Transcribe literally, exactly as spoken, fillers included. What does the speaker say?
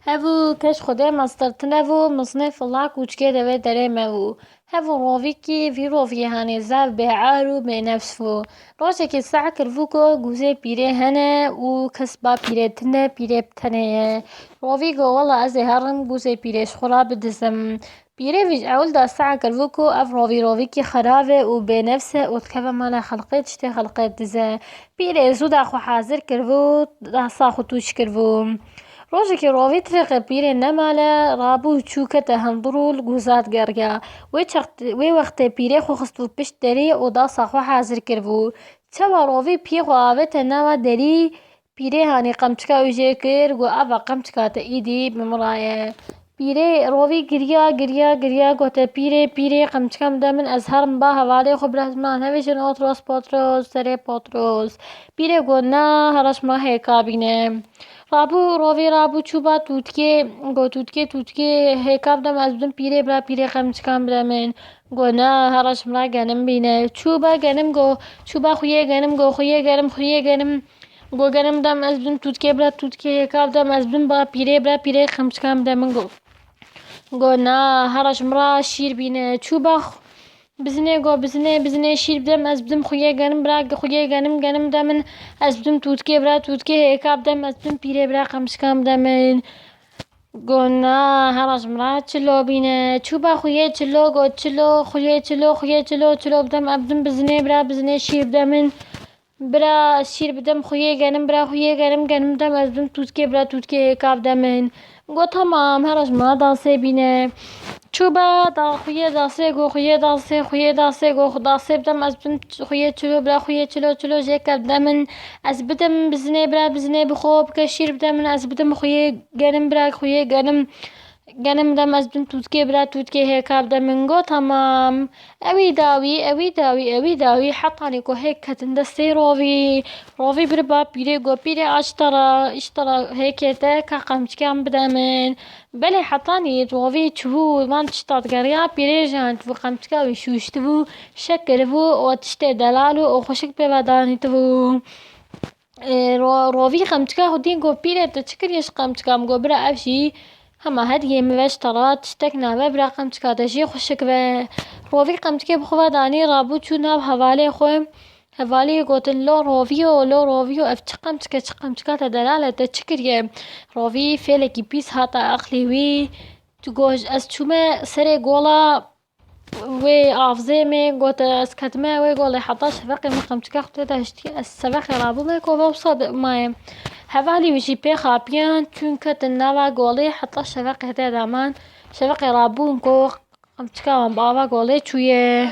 Hev û keş Xwedê mestir tine bû, miznê fila kûçkê de wê derê me bû. Hev û rovîkî, vî roviyê hanê zev bê'ar û bênefs bû. Rojekê seh kiribû ku gûzê pîrê hene û kes ba pîrê tine, pîrê bi tenê ye. Rovî got, wela ez ê herim gûzê pîrê ji xwe re bidizim. Pîrê vî ji ewil de seh kiribû ku ev rovî rovîkî xerab e û bênefs e û dikeve mala xelqê, tiştê xelqê didize. Pîrê zû da xwe hazir kiribû, dasa xwe tûç kiribû. Rojekê rovî tirêqe pîrê nemale, rabû çû kete hundir û li gûza digeriya. Wê çext-, wê wextê pîrê xwe xistibû pişt derî û dasa xwe hazir kiribû. Çawa rovî pî xwe avête nava derî, pîrê hanê qemçika wî jê kir, got, eva qemçika te îdî bi min re ye. Pîrê rovî giriya, giriya, giriya, gote, pîrê, pîrê, qemçika min de min, ez herim ba hevalê xwe, bira min navêjin Otros Potros, serê Potros. Pîrê got, na, here ji min re hêka bîne. Rabû, rovî rabû, çû ba tûtkê, got, tûtkê, tûtkê, hêka bide min, ez bidim pîrê, bira pîrê qemçika min bide min. Got, na, here ji min re genim bîne. Çû ba genim, got, çû ba xuyê genim, got, xuyê genim, xuyê genim. Got, genim bide min, ez bidim tûtkê, bira tûtkê hêka bide min, ez bidim ba pîrê, bira pîrê qemçika min bide min, got. Got, na, here ji min re şîr bîne. Çû ba xu-, bizinê, got, bizinê, bizinê şîr bide min, ez bidim xuyê genim, bira xuyê genim, genim bide min, ez bidim tûtkê, bira tûtkê hêka bide min, ez bidim pîrê, bira qemçika min bide min. Got, na, here ji min re çilo bîne. Çû ba xuyê çilo, got, çilo, xuyê çilo, xuyê çilo, çilo bide min, ez bidim bizinê, bira bizinê şîr bide min. Bira şîr bide min, xuyê genim, bira xuyê genim, genim bide min, ez bidim tûtkê, bira tûtkê hêka bide min. Got, tamam, here ji min re dasê bîne. Çû ba da xuyê dasê, got, xuyê dasê, xuyê dasê, got, xu-, dasê bide min, ez bidim ç-, xuyê çilo, bira xuyê çilo, çilo jê ke bide min, ez bidim bizinê, bira bizinê bi xwe bike şîr bide min, ez bidim xuyê genim, bira xuyê genim, genim bide min, ez bidim tûtkê, bira tûtkê hêka bide min. Got, tamam. Ewî dawî, ewî dawî, ewî dawî, hetanî ku hêk ketin destê rovî. Rovî bir ba pîrê, got, pîrê, a ji te re, ji te re hêkê te ka qemçikan bide min. Belê hetanî rovî çûbû, van tişta digeriya, pîrê jî hanitibû, qemçika wî şûştibû, şek kiribû û tiştê delal û, û xweşik pê ve danîtibû. Ê, ro-, rovî qemçika xwe dîn, got, pîrê, tu çi kiriye ji qemçika min? Got, bira, ev jî hema hediyê min ve ji te re, tiştek nabe, bira qemçika te jî xweşik be. Rovî qemçikê bi xwe ve danî, rabû çû nav hevalê xwe. Hevaliyê gotin, lo rovî yo, lo rovî yo, ev çi qemçik e, çi qemçika te delal e, te çi kiriye? Rovî fêlekî pîs hate aqlê wî. Tu got, ez çûme serê gola wê avzêmê, got, ez ketime wê golê heta şeveqê min qemçika xwe tê de hiştiye, ez şeveqê rabûme ku eva wisa de maye. Hevalî wî jî pê xapiyan, çûn ketin nava golê heta şeveqê tê de man. Şeveqê rabûn ku qemçika wan bi ava golê çûye.